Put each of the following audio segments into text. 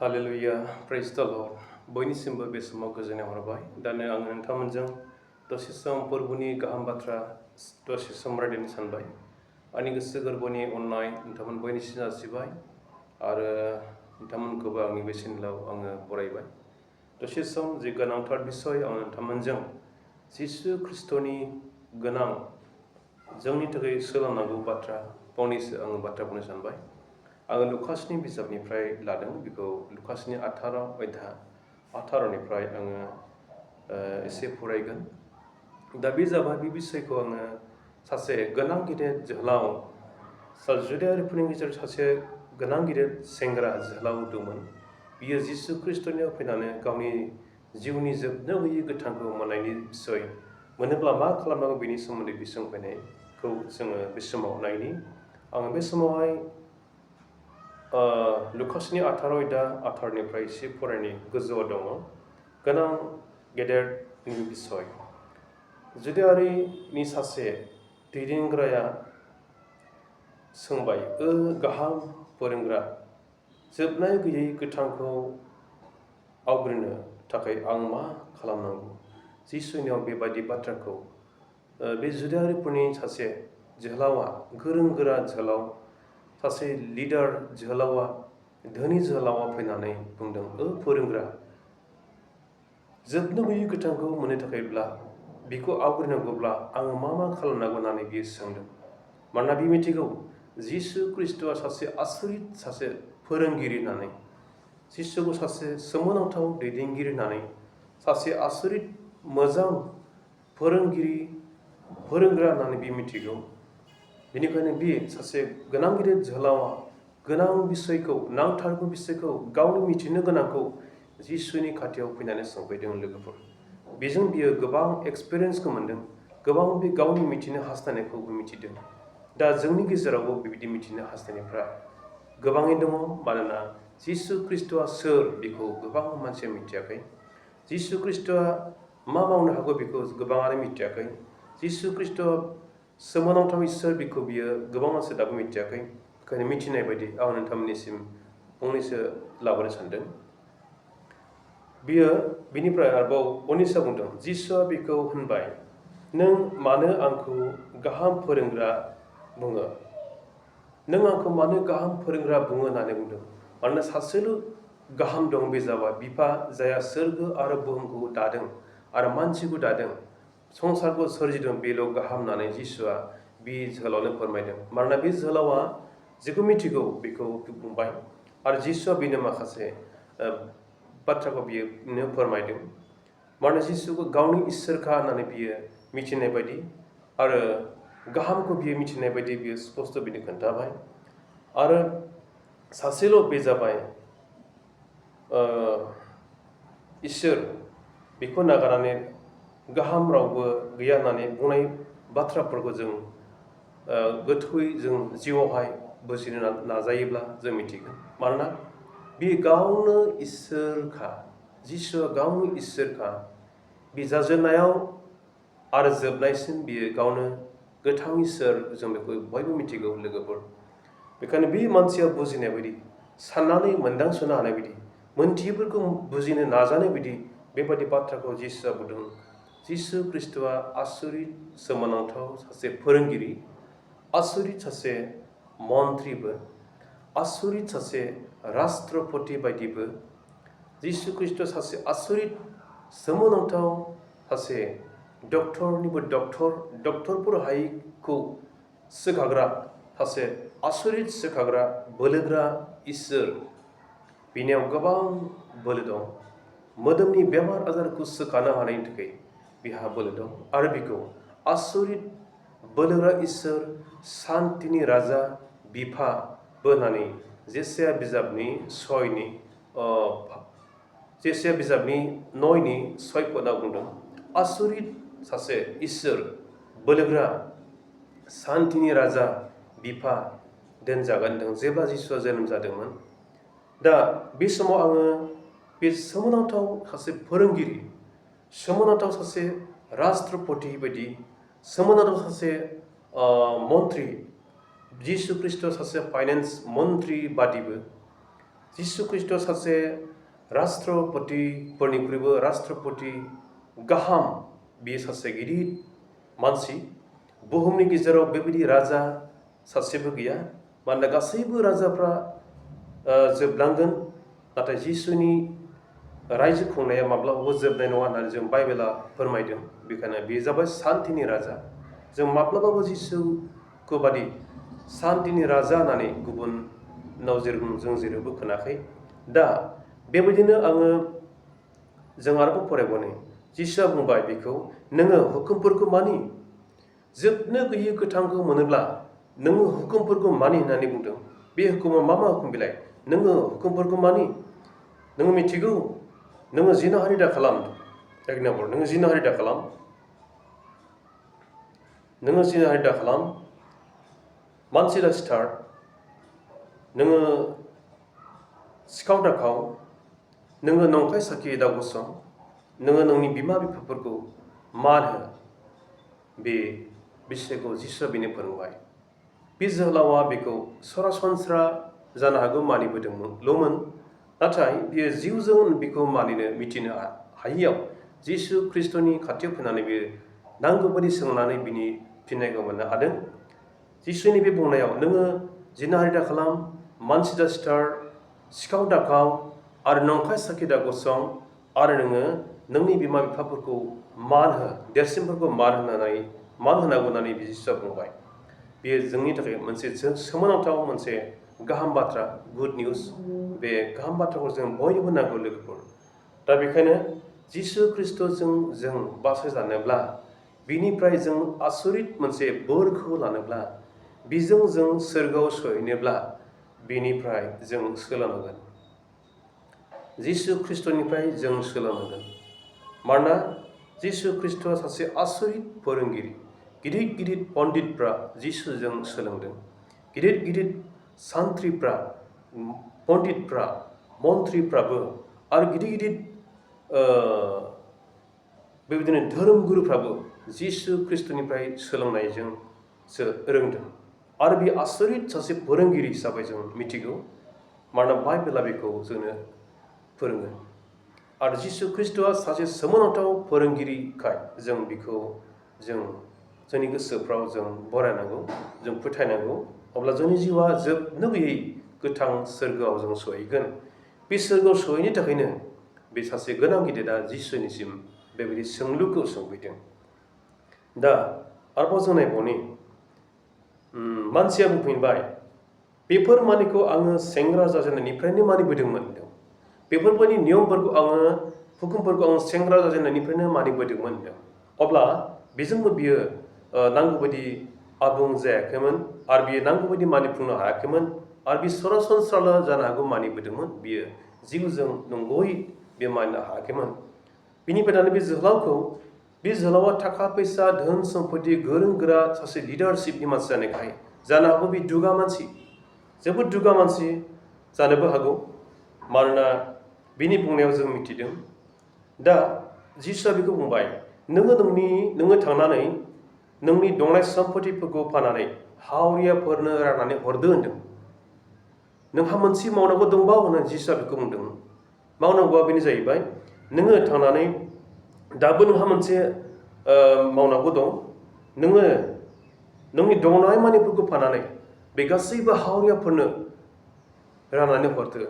hallelujah praise द lord बयनिसिमबो बे समाव गोजोननाय हरबाय दानो आं नोंथांमोनजों दसे सम फोरबोनि गाहाम बाथ्रा दसे सम रायज्लायनो सानबाय आंनि गोसो गोरबोनि अननाय नोंथांमोन बयनिसिम जासिबाय आरो नोंथांमोनखौबो आंनि बेसेनलाव आङो बरायबाय दसे सम जि गोनांथार बिसय आं नोंथांमोनजों जिसु ख्रिस्ट'नि गोनां जोंनि थाखाय सोलोंनांगौ बाथ्रा फंनैसो आङो बाथ्रा बुंनो सानबाय आङो लुकासनि बिजाबनिफ्राय लादों बेखौ लुकासनि 18 अध्याय 18निफ्राय आङो एसे फरायगोन दा बे जाबाय बे बिसयखौ आङो सासे गोनां गिदिर जोहोलाव जुदायारिफोरनि गेजेराव सासे गोनां गिदिर सेंग्रा जोहोलाव दंमोन बियो जिसु ख्रिस्ट'नियाव फैनानै गावनि जिउनि जोबनो गैयै गोथांखौ मोननायनि बिसय मोनोब्ला मा खालामनांगौ बेनि सोमोन्दै बिसं फैनायखौ जोङो बे समाव नायनि आङो बे समावहाय लुकासनि 18 अध्याय 18निफ्राय एसे फरायनाय गोजौआव दङ गोनां गेदेरनि बिसय जुदायारिनि सासे दैदेनग्राया सोंबाय गाहाम फोरोंग्रा जोबनाय गैयै गोथांखौ आवग्रिनो थाखाय आं मा खालामनांगौ जिसुनियाव बेबायदि बाथ्राखौ बे जुदायारिफोरनि सासे जोहोलावा गोरों गोरा जोहोलाव सासे लिडार जोहोलावा धोनि जोहोलावा फैनानै बुंदों फोरोंग्रा जोबनो गैयै गोथांखौ मोननो थाखायब्ला बिखौ आवग्रिनांगौब्ला आङो मा खालामनांगौ होननानै बियो सोंदों मानोना बि मिथिगौ जिसु ख्रिस्ट'आ सासे आसरित सासे फोरोंगिरि होननानै जिसुखौ सासे सोमोनांथाव दैदेनगिरि होननानै सासे आसरित मोजां फोरोंगिरि फोरोंग्रा होननानै बि मिथिगौ बेनिखायनो बि सासे गोनां गिदिर जोहोलावा गोनां बिसयखौ नांथारगौ बिसयखौ गावनि मिथिनो गोनांखौ जिसुनि खाथियाव फैनानै सोंफैदों लोगोफोर बेजों बियो गोबां एक्सपिरियेन्सखौ मोन्दों गोबां बे गावनि मिथिनो हास्थायनायखौबो मिथिदों दा जोंनि गेजेरावबो बेबायदि मिथिनो हास्थायनायफ्रा गोबाङै दङ मानोना जिसु ख्रिस्ट'आ सोर बेखौ गोबां मानसिया मिथियाखै जिसु ख्रिस्ट'आ मा मावनो हागौ बेखौ गोबाङानो मिथियाखै जिसु ख्रिस्ट'आ सोमोनांथाव इसोर बेखौ बियो गोबां मानसि दाबो मिथियाखै ओंखायनो मिथिनाय बायदि आं नोंथांमोननिसिम फंनैसो लाबोनो सानदों बियो बिनिफ्राय आरोबाव उननिसा बुंदों जिसुआ बिखौ होनबाय नों मानो आंखौ गाहाम फोरोंग्रा बुङो नों आंखौ मानो गाहाम फोरोंग्रा बुङो होननानै बुंदों मानोना सासेल' गाहाम दं बे जाबाय बिफा जायहा सोरगो आरो बुहुमखौ दादों आरो मानसिखौ दादों संसारखौ सोरजिदों बेल' गाहाम होननानै जिसुआ बे जोहोलावनो फोरमायदों मानोना बे जोहोलावा जेखौ मिथिगौ बेखौ बुंबाय आरो जिसुआ बेनो माखासे बाथ्राखौ बियो फोरमायदों मानोना जिसुखौ गावनि इसोरखा होननानै बियो मिथिनाय बायदि आरो गाहामखौ बियो मिथिनाय बायदि बियो स्पस्ट' बिनो खोन्थाबाय आरो सासेल' बे जाबाय इसोर बेखौ नागारनानै गाहाम रावबो गैया होननानै बुंनाय बाथ्राफोरखौ जों गोथौयै जों जिउआवहाय बुजिनो नाजायोब्ला जों मिथिगोन मानोना बे गावनो इसोरखा जिसुआ गावनो इसोरखा बे जाजेननायाव आरो जोबनायसिम बियो गावनो गोथां इसोर जों बेखौ बयबो मिथिगौ लोगोफोर बेखायनो बे मानसिया बुजिनाय बायदि साननानै मोनदांसनो हानाय बायदि मोनथियैफोरखौ बुजिनो नाजानाय बायदि बेबायदि बाथ्राखौ जिसुआ बुंदों जिसु ख्रिस्ट'आ आसरित सोमोनांथाव सासे फोरोंगिरि आसरित सासे मन्थ्रिबो आसरित सासे राष्ट्रपति बायदिबो जिसु ख्रिस्ट' सासे आसरित सोमोनांथाव सासे डक्टरनिबो डक्टरफोर हायैखौ सोखाग्रा सासे आसरित सोखाग्रा बोलोग्रा इसोर बिनियाव गोबां बोलो दं मोदोमनि बेमार आजारखौ सोखानो हानायनि थाखाय बिहा बोलो दं आरो बिखौ आसरित बोलोग्रा इसोर सान्तिनि राजा बिफाबो होननानै जेसाया बिजाबनि 9नि बुंदों आसरित सासे इसोर बोलोग्रा सान्तिनि राजा बिफा दोनजागोन होनदों जेब्ला जिसुआ जोनोम जादोंमोन दा बे समाव आङो बे सोमोनांथाव सासे फोरोंगिरि सोमोनांथाव सासे राष्ट्रपति बायदि सोमोनांथाव सासे मन्थ्रि जिसु ख्रिस्ट' सासे फाइनेन्स मन्थ्रि बादिबो जिसु ख्रिस्ट'आ सासे राष्ट्रपतिफोरनिख्रुइबो राष्ट्रपति गाहाम बियो सासे गिदिर मानसि बुहुमनि गेजेराव बेबायदि राजा सासेबो गैया मानोना गासैबो राजाफ्रा जोबलांगोन नाथाय जिसुनि रायजो खुंनाया माब्लाबाबो जोबनाय नङा होननानै जों बाइबेला फोरमायदों बेखायनो बेयो जाबाय शान्तिनि राजा जों माब्लाबाबो जिसुखौ बादि शान्तिनि राजा होननानै गुबुनाव जों जेरैबो खोनाखै दा बेबायदिनो जों आरोबाव फरायबावनो जिसुआ बुंबाय बेखौ नोङो हुकुमफोरखौ मानि जोबनो गैयै गोथांखौ मोनोब्ला नोङो हुकुमफोरखौ मानि होननानै बुंदों बे हुकुमा मा हुकुम बिलाय नोङो हुकुमफोरखौ मानि नोङो मिथिगौ नोङो जिनाहारि दा खालाम एक नाम्बार नोङो जिनाहारि दा खालाम नोङो जिनाहारि दा खालाम मानसि दा सिथार नोङो सिखाव दाखाव नोङो नंखाय साखि दा गसं नोङो नोंनि बिमा बिफाफोरखौ मान हो बे बिसोरखौ जिसुआ बेनो फोरोंबाय बे जोहोलावा बेखौ सरासनस्रा जानो हागौ मानिबोदोंमोनल'मोन नाथाय बियो जिउजों बेखौ मिथिनो हायियाव जिसु ख्रिस्ट'नि खाथियाव फैनानै बियो नांगौबादि सोंनानै बिनि फिननायखौ मोननो हादों जिसुनि बे बुंनायाव नोङो जिनाहारि दा खालाम मानसि दा सिथार सिखाव दाखाव आरो नंखाय साखि दा गसं आरो नोङो नोंनि बिमा बिफाफोरखौ मान हो देरसिनफोरखौ मान होनांगौ होननानै जिसुआ बुंबाय बेयो जोंनि थाखाय मोनसे सोमोनांथाव मोनसे गाहाम बाथ्रा गुड निउस बे गाहाम बाथ्राखौ जों बयनोबो नांगौ लोगोफोर दा बेखायनो जिसु ख्रिस्ट'जों जों बासायजानोब्ला बिनिफ्राय जों आसरित मोनसे बोरखौ लानोब्ला बिजों जों सोरगोआव सहैनोब्ला बिनिफ्राय जों सोलोंनांगोन जिसु ख्रिस्ट'निफ्राय जों सोलोंनांगोन मानोना जिसु ख्रिस्ट'आ सासे आसरित फोरोंगिरि गिदिर गिदिर पण्डितफ्रा जिसुजों सोलोंदों गिदिर गिदिर सान्थ्रिफ्रा पण्डितफ्रा मन्थ्रिफ्राबो आरो गिदिर गिदिर बेबायदिनो धोरोम गुरुफ्राबो जिसु ख्रिस्ट'निफ्राय सोलोंनायजोंसो रोंदों आरो बे आसरित सासे फोरोंगिरि हिसाबै जों मिथिगौ मानोना बाइबेला बेखौ जोंनो फोरोङो आरो जिसु ख्रिस्ट'आ सासे सोमोनांथाव फोरोंगिरिखाय जों बेखौ जोंनि गोसोफ्राव जों बरायनांगौ जों फोथायनांगौ अब्ला जोंनि जिउआ जोबनो गैयै गोथां सोरगोआव जों सहैगोन बे सोरगोआव सहैनो थाखायनो बे सासे गोनां गिदिरा जिसुनिसिम बेबायदि सोंलुखौ सोंफैदों दा आरोबाव जों नायबावनि मानसिया बुंफिनबाय बेफोर मानिखौ आङो सेंग्रा जाजेननायनिफ्रायनो मानिबोदोंमोन बेफोरबायदि नियमफोरखौ हुकुमफोरखौ आं सेंग्रा जाजेननायनिफ्रायनो मानिबोदोंमोन अब्ला बेजोंबो बियो नांगौबायदि आबुं जायाखैमोन आरो बियो नांगौबायदि मानिफुंनो हायाखैमोन आरो बे सरासनस्राल' जानो हागौ मानिबोदोंमोन बियो जिउजों नंगौयै बे मानिनो हायाखैमोन बिनिफ्राय दानि बे जोहोलावा थाखा फैसा धोन सम्पति गोरों गोरा सासे लिडारशिपनि मानसि जानायखाय जानो हागौ बे दुगा मानसि जोबोद दुगा मानसि जानोबो हागौ मानोना बिनि बुंनायाव जों मिथिदों दा जिसुआ बेखौ बुंबाय नोङो थांनानै नोंनि दंनाय सम्पतिफोरखौ फाननानै हावरियाफोरनो राननानै हरदो होनदों नोंहा मोनसे मावनांगौ दंबावो होननानै जिसुआ बेखौ बुंदों मावनांगौआ बेनो जाहैबाय नोङो थांनानै दाबो नोंहा मोनसे मावनांगौ दं नोङो नोंनि दंनाय मानिफोरखौ फाननानै बे गासैबो हावरियाफोरनो राननानै हरदो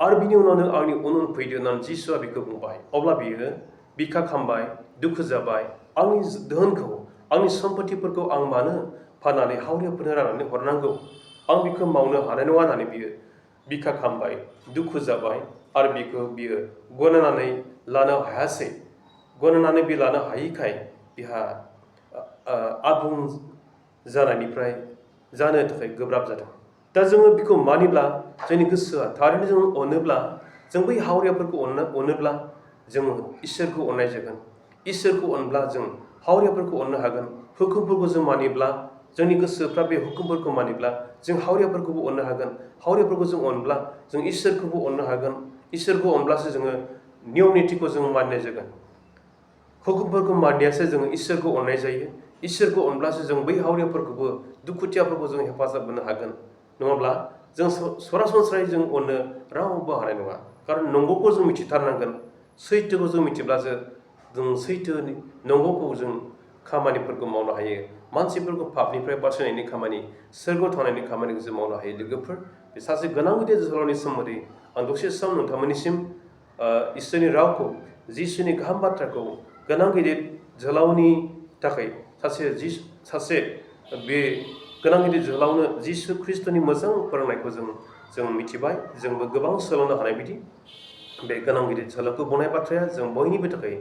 आरो बिनि उनावनो आंनि उन फैदो होननानै जिसुआ बेखौ बुंबाय अब्ला बियो बिखा खामबाय दुखु जाबाय आंनि धोनखौ आंनि सम्पतिफोरखौ आं मानो फाननानै हावरियाफोरनो राननानै हरनांगौ आं बेखौ मावनो हानाय नङा होननानै बियो बिखा खामबाय दुखु जाबाय आरो बियो गनायनानै लानो हायासै गनायनानै बे लानो हायिखाय बिहा आबुं जानायनिफ्राय जानो थाखाय गोब्राब जादों दा जोङो बेखौ मानिब्ला जोंनि गोसोआ थारैनो जों अनोब्ला जों बै हावरियाफोरखौ अनोब्ला जोङो इसोरखौ अननाय जागोन इसोरखौ अनब्ला जों हावरियाफोरखौ अननो हागोन हुकुमफोरखौ जों मानिब्ला जोंनि गोसोफ्रा बे हुकुमफोरखौ मानिब्ला जों हावरियाफोरखौबो अननो हागोन हावरियाफोरखौ जों अनब्ला जों इसोरखौबो अननो हागोन इसोरखौ अनब्लासो जोङो नियम नितिखौ जों मानिनाय जागोन हुकुमफोरखौ मानियासो जोङो इसोरखौ अननाय जायो इसोरखौ अनब्लासो जों बै हावरियाफोरखौबो दुखुथियाफोरखौ जों हेफाजाब होनो हागोन नङाब्ला जों सरासनस्रायै जों अननो रावबो हानाय नङा खारन नंगौखौ जों मिथिथारनांगोन सैथोखौ जों मिथिब्लासो जों सैथोनि नंगौखौ जों खामानिफोरखौ मावनो हायो मानसिफोरखौ पापनिफ्राय बासायनायनि खामानि सोरगोआव थांनायनि खामानिखौ जों मावनो हायो लोगोफोर बे सासे गोनां गिदिर जोहोलावनि सोमोन्दै आं दसे सम नोंथांमोननिसिम इसोरनि रावखौ जिसुनि गाहाम बाथ्राखौ गोनां गिदिर जोहोलावनि थाखाय सासे बे गोनां गिदिर जोहोलावनो जिसु ख्रिस्ट'नि मोजां फोरोंनायखौ जों मिथिबाय जोंबो गोबां सोलोंनो हानाय बायदि बे गोनां गिदिर जोहोलावखौ बुंनाय बाथ्राया जों बयनिबो थाखाय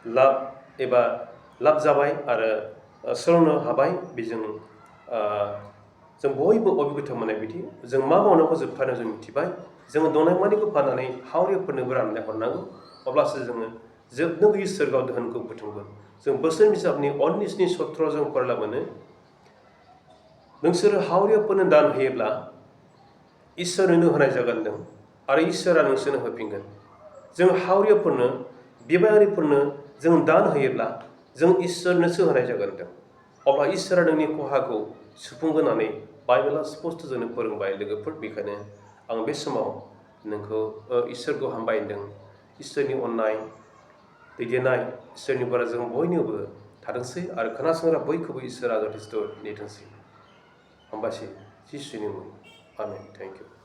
लाब जाबाय आरो सोलोंनो हाबाय बेजों जों बयबो अबिगथा मोननाय बायदि जों मा मावनांगौ जोबथारनायाव जों मिथिबाय जोङो दंनायमानिखौ फाननानै हावरियाफोरनोबो राननाय हरनांगौ अब्लासो जोङो जोबनो गैयै सोरगोआव धोनखौ बुथुमगोन जों बोसोन बिजाबनि 19 सत्र जों फरायला मोनो नोंसोरो हावरियाफोरनो दान होयोब्ला इसोरनो होनाय जागोन होनदों आरो इसोरा नोंसोरनो होफिनगोन जों हावरियाफोरनो बिबायारिफोरनो जों दान होयोब्ला जों इसोरनोसो होनाय जागोन होनदों अब्ला इसोरा नोंनि खहाखौ सुफुंगोन होननानै बाइबेला स्पस्ट जोंनो फोरोंबाय लोगोफोर बेखायनो आं बे समाव नोंखौ इसोरखौ हामबाय होनदों इसोरनि अननाय दैदेननाय इसोरनि बारा जों बयनिबो थाथोंसै आरो खोनासंग्रा बयखौबो इसोरा जथेस्थ' नेथोंसै हामबायसै जिसुनि मुं आमेन थेंक इउ